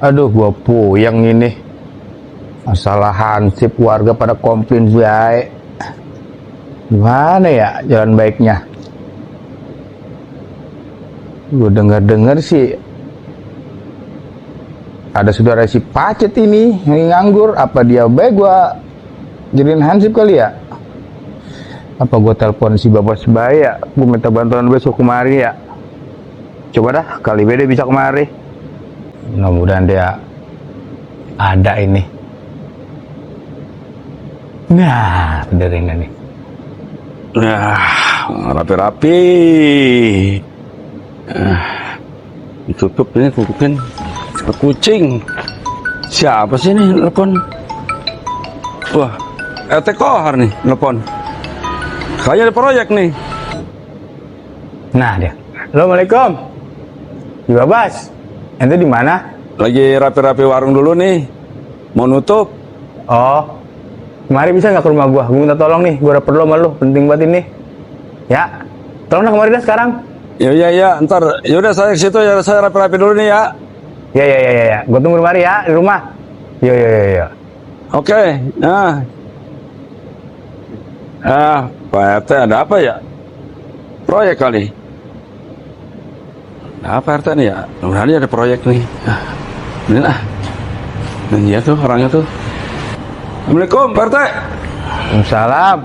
Aduh, gua puyeng ini. Masalah hansip warga pada komplain baik. Gimana ya jalan baiknya? Gue dengar-dengar sih ada saudara si Pacet ini yang nganggur. Apa dia baik gua jadiin hansip kali ya? Apa gua telepon si Bapak Sebaya, gua minta bantuan besok kemari ya? Coba dah, kali beda bisa kemari. Mudah-mudahan dia ada ini. Nah, penderingnya nih. Nah, rapi-rapi. Ditutup ini, tutupin ke kucing. Siapa sih nih telepon? Wah, RT Kohar nih telepon. Kayaknya ada proyek nih. Nah dia. Assalamualaikum. Di Babas. Ente di mana? Lagi rapi-rapi warung dulu nih. Mau nutup. Oh. Kemari bisa nggak ke rumah gua? Gua minta tolong nih. Gua ada perlu sama lu. Penting banget ini. Ya. Tolong dah kemari dah sekarang. Ya, ntar. Yaudah saya ke situ ya, saya rapi-rapi dulu nih ya. Ya. Gua tunggu kemari ya di rumah. Yo. Oke. Nah. Pak RT ada apa ya? Proyek kali. Nah, apa RT nih ya? Mudah-mudahan ada proyek nih. Ini lah. Dan dia tuh orangnya tuh. Assalamualaikum Pak RT. Waalaikumsalam.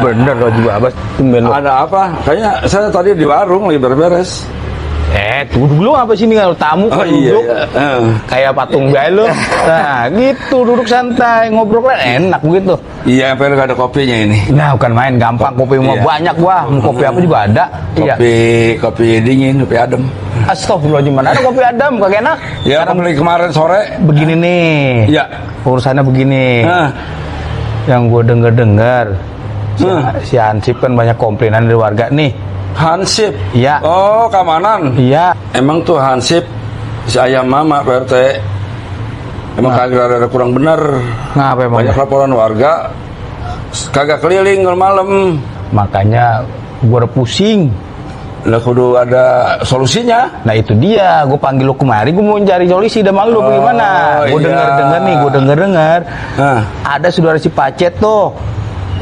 Bener loh juga Babas. Tumben lo. Ada apa? Kayaknya saya tadi di warung lagi beres-beres. Tunggu dulu apa sini kalau tamu Oh duduk. iya. Kayak patung gaya lo. Nah, gitu duduk santai ngobrol kan enak begitu. Iya, sampai gak ada kopinya ini. Nah, bukan main gampang kopi mau Iya. banyak gua. Mau kopi apa juga ada. Iya. Kopi dingin, kopi adem. Astagfirullahaladzim, mana ada kopi adem, kagak enak. Ya, Sekarang beli kemarin sore. begini nih. Iya. Urusannya begini. Yang gue dengar si Hansip kan banyak komplainan dari warga nih. Hansip. Iya. Oh, keamanan. Iya. Emang tuh Hansip si ayam mama Pak RT. Emang kagak ada kurang bener. Ngapa emang? Banyak laporan warga kagak keliling kalau malam. Makanya gue udah pusing. Lah kudu ada solusinya. Nah itu dia, gue panggil lo kemari, gue mau cari solusi dan malu bagaimana? Gue Iya. dengar. Ada saudara si Pacet tuh,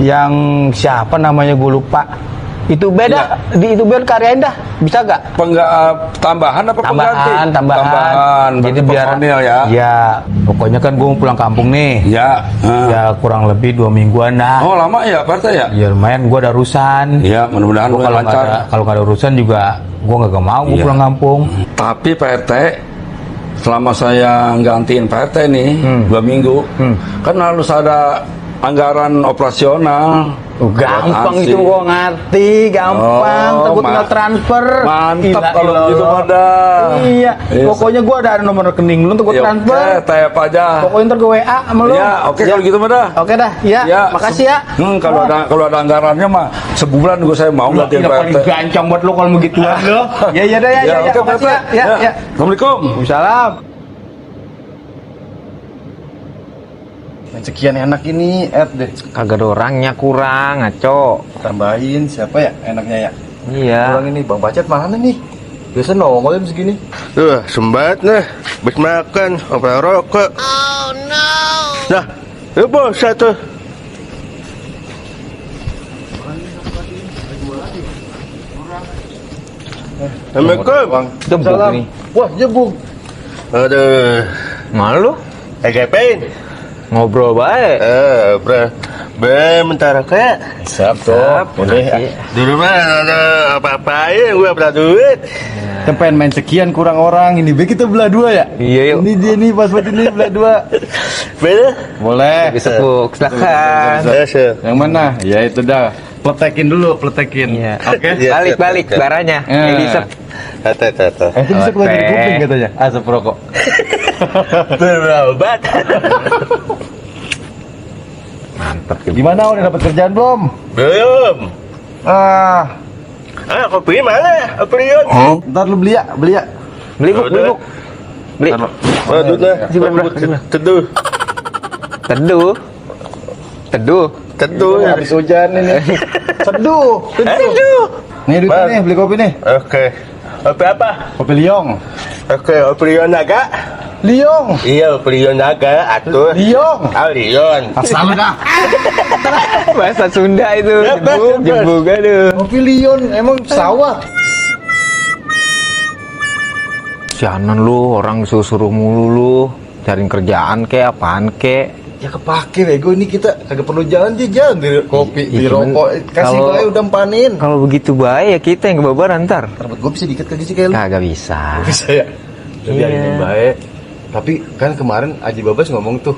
yang siapa namanya gue lupa. Itu beda, itu biar karyain dah, bisa gak? Tambahan apa pengganti? Tambahan. Jadi biar ya. Pokoknya kan gue mau pulang kampung nih. Ya. Ya kurang lebih 2 mingguan dah. Oh lama ya Pak RT ya? Ya lumayan, gue ada urusan. Ya mudah-mudahan Kalau lancar. kalau nggak ada urusan juga, gue nggak mau gue pulang kampung. Tapi Pak RT, selama saya gantiin Pak RT nih 2 minggu, kan harus ada anggaran operasional. Gampang itu gue ngerti, gampang. Gue tinggal transfer. Mantap kalau gitu pada. Iya. Pokoknya gue ada nomor rekening lu untuk gue transfer. Tap aja. Pokoknya ntar gue WA sama lu. Ya, oke kalau gitu mah dah. Oke dah. Ya. Makasih ya. Kalau ada anggarannya mah sebulan saya mau gantiin Pak RT. Gancang buat lu kalau begituan lu. Ya dah ya. Oke, Makasih Pak RT. ya. Ya. Assalamualaikum. Waalaikumsalam. Sekian enak ini, deh. Kagak ada orangnya, kurang ngaco. Tambahin siapa ya enaknya ya? Iya. Kurang ini Bang Pacet mana nih? Biasa nongol jam segini. Sembat nah, habis makan, apa rokok. Oh no. Nah, itu bos satu. Assalamualaikum. Gebuk nih. Wah, jebuk. Aduh, Malu? ngapain? Ngobrol baik. Bro, bentar kak. Siap. Dulu mah ada apa-apain, gua berapa duit. Kita pengen main sekian kurang orang ini. Baik kita belah dua ya? Iya, yuk. Ini dia nih pas buat ini belah dua. Beda? Boleh. Bisa buk, silakan. Yang mana? Ya itu dah. Pletekin dulu, pletekin. Iya. Oke. Iya. Balik baranya. Yang disep. Tata. Itu bisa keluar dari kuping katanya. Asap rokok. Berobat. Mantap. Gimana udah dapat kerjaan belum? Belum. Kopi mana? Aprion. Ntar lu beli ya. Beli buk. Beli. Waduh lah. Teduh. Teduh. Habis hujan ini. Seduh. Nih duitnya nih, beli kopi nih. Oke. Kopi apa? Kopi Liong. Oke, Aprion naga. Liong. Iya, Lion naga, atuh. Liong. Ah, Lion. Salah dah. Bahasa Sunda itu. Jebuk, aduh. Kopi Lion emang sawah. Sianan lu, orang suruh mulu lu. Cariin kerjaan kek, apaan kek. Ya kepake bego ini kita kagak perlu jalan dia jalan di kopi, di cuman rokok. Kasih kalau- bae udah empanin. Kalau begitu baik ya kita yang kebabaran ntar. Rambut gue bisa diikat kagak sih kayak lu? Kagak bisa. Bisa ya. Jadi Iya. ini baik. Tapi kan kemarin Aji Babas ngomong tuh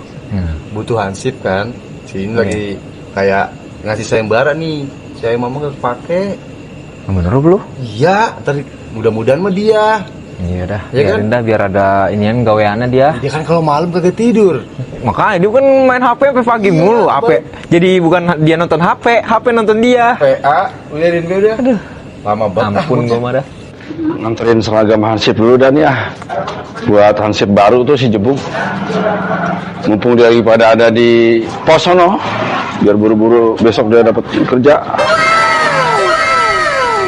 butuh hansip kan. Sini lagi kayak ngasih sayembara nih. Saya mama gak kepake. Bener lu? Iya, ntar mudah-mudahan mah dia. Iya dah, Iya kan? biarin dah biar ada inian gaweannya dia. Dia kan kalau malam kagak tidur. Makanya dia kan main HP sampai pagi Iya, mulu, HP. Jadi bukan dia nonton HP, HP nonton dia. PA, liatin gue udah. Aduh. Lama banget. Ampun gua mah dah. Nganterin seragam Hansip dulu dan ya. Buat Hansip baru tuh si Jebuk. Mumpung dia lagi pada ada di pos sono. Biar buru-buru besok dia dapat kerja.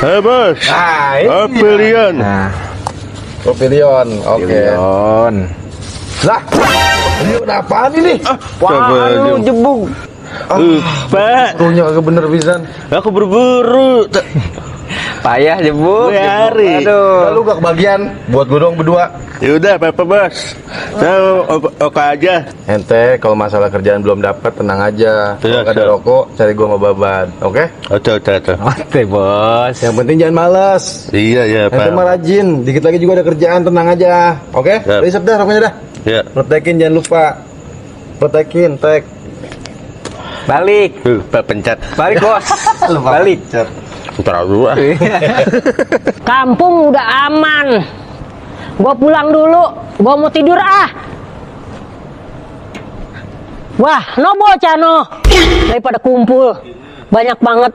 Hei, Bos. Nah, Apa Lion? Nah, Kopi Lion. Oke. Leon. Lah, Lion apaan ini? Wah, lu jebuk. Pak, Runya kagak bener pisan. aku berburu. Payah jebuk. Gue hari. Udah, Aduh. lu gak kebagian buat gue dong berdua. Yaudah, Papa Bos. Saya oke aja. Ente kalau masalah kerjaan belum dapat tenang aja. Kalau Iya, nggak ada siap. rokok, cari gua sama Baban. Oke? Oke. Oke, Bos. Yang penting jangan malas. Iya, ya, Ente mah Pak. rajin. Dikit lagi juga ada kerjaan, tenang aja. Oke? Siap. Risep dah rokoknya dah. Ya. Praktekin jangan lupa. Praktekin, tek. Balik. Pak pencet. Balik, Bos. Balik. Ntar dulu ah. Kampung udah aman. Gua pulang dulu. Gua mau tidur ah. Wah, no bocah no. Daripada kumpul banyak banget.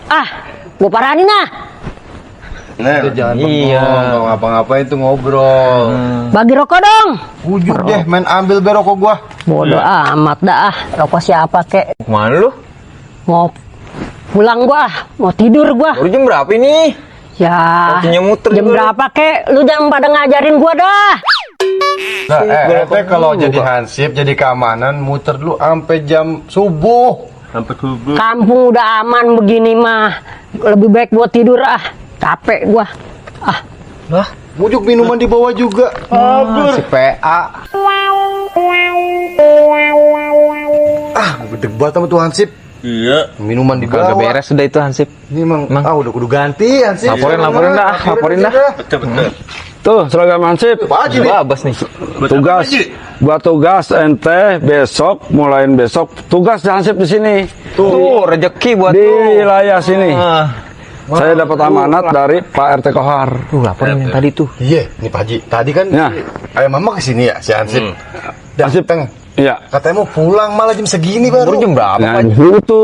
Ah, gua paranin ah. Nah, Jangan Iya. bengong, nggak ngapa-ngapain tuh ngobrol. Bagi rokok dong. Wujud deh, main ambil be rokok gua. Bodoh amat dah ah. Rokok siapa kek? Kemana lu? Mau pulang gua, mau tidur gua. Baru jam berapa ini? Ya, Waktunya muter jam juga. berapa kek? Lu jangan pada ngajarin gua dah. Nah, ente kalau jadi hansip, jadi keamanan, muter dulu sampai jam subuh. sampai subuh. Kampung udah aman begini mah. Lebih baik gua tidur ah. Capek gua. Ah, Lah, mujuk minuman di bawah juga. Si PA. Gede banget sama tuh hansip. Iya. Minuman di Kagak bawah. beres sudah itu Hansip. Ini emang, Emang? udah kudu ganti hansip. Laporin dah, laporin dah. Betul. Tuh seragam Hansip. Pak Haji nih. Babas nih. Tugas buat tugas ente besok mulain besok tugas Hansip di sini Tuh, rezeki buat di lu. wilayah sini. Ah. Saya dapat amanat dari Pak RT Kohar. Tuh, laporin yang tadi tuh. Iya, nih Pak Haji. Tadi kan Ya. ayah mama kesini ya, si hansip. Hansip. Datang. Iya. Katanya mau pulang malah jam segini Baru baru. jam berapa, Nah, Pak? itu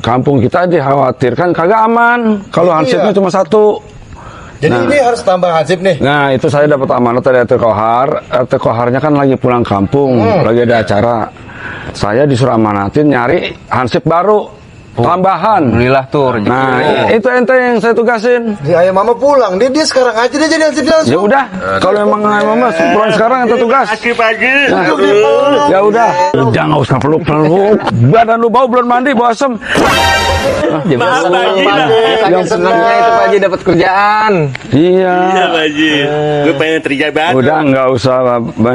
kampung kita dikhawatirkan kagak aman kalau Iya. Hansipnya cuma satu. Jadi ini harus tambah hansip nih. Nah, itu saya dapat amanat dari RT Kohar. RT Koharnya kan lagi pulang kampung, lagi ada acara. Saya disuruh amanatin nyari Hansip baru, tambahan. Alhamdulillah tuh rezeki. Nah, itu ente yang saya tugasin. Di ayah mama pulang, dia sekarang aja dia jadi hansip Ya langsung. udah, kalau memang mama pulang sekarang ente tugas. Pagi pagi. Ya udah, jangan usah peluk-peluk. Badan lu bau belum mandi, bau asem. Jam Maaf, seneng, Pak Haji, Pak. lah. Yang senengnya itu Pak Haji dapat kerjaan. Iya. Iya, Pak Haji. Gue pengen kerja banget. Udah nggak usah.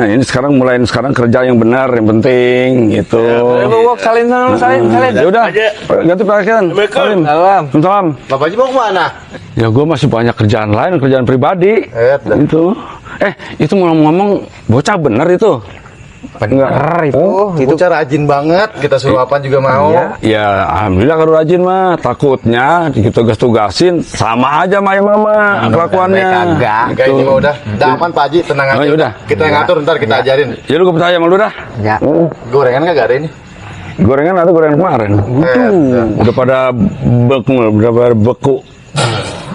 Ini sekarang mulain sekarang kerja yang benar, yang penting gitu. Ayo, Wok, salin sana, salin. Ya udah, Aja. ganti pakaian. Assalamualaikum. Salim. Salam. Salam. Bapak Haji mau kemana? Ya gue masih banyak kerjaan lain, kerjaan pribadi. Dah. Itu. Itu ngomong-ngomong, bocah bener itu. Bener itu. Itu cara rajin banget, kita suruh apa juga mau. Ya, alhamdulillah kalau rajin mah. Takutnya ditugas-tugasin sama aja sama mama kelakuannya. kagak. Enggak ini mah udah aman Pak Haji, tenang aja. Oh, ya udah. Kita yang ngatur ntar kita ajarin. Ya lu gue percaya sama lu dah. Ya. Gorengan kagak ada ini? Gorengan ada gorengan kemarin. Udah pada beku, udah pada beku.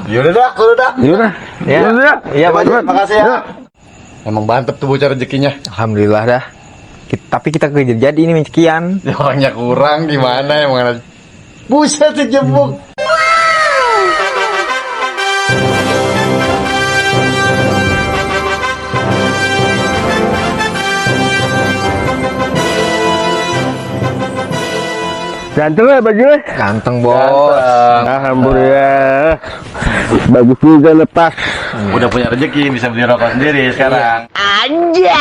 Yaudah dah, sudah dah. Ya udah. Ya. Udah. Iya, Pak Haji. Terima kasih ya. Emang mantep tuh bocah rezekinya. Alhamdulillah dah. Tapi kita kerja jadi ini sekian. Ya orangnya kurang gimana emang. Buset dijebuk. Ganteng ya bajunya? Ganteng bos. Alhamdulillah. Bagus juga lepas. Udah punya rezeki bisa beli rokok sendiri sekarang. Aja.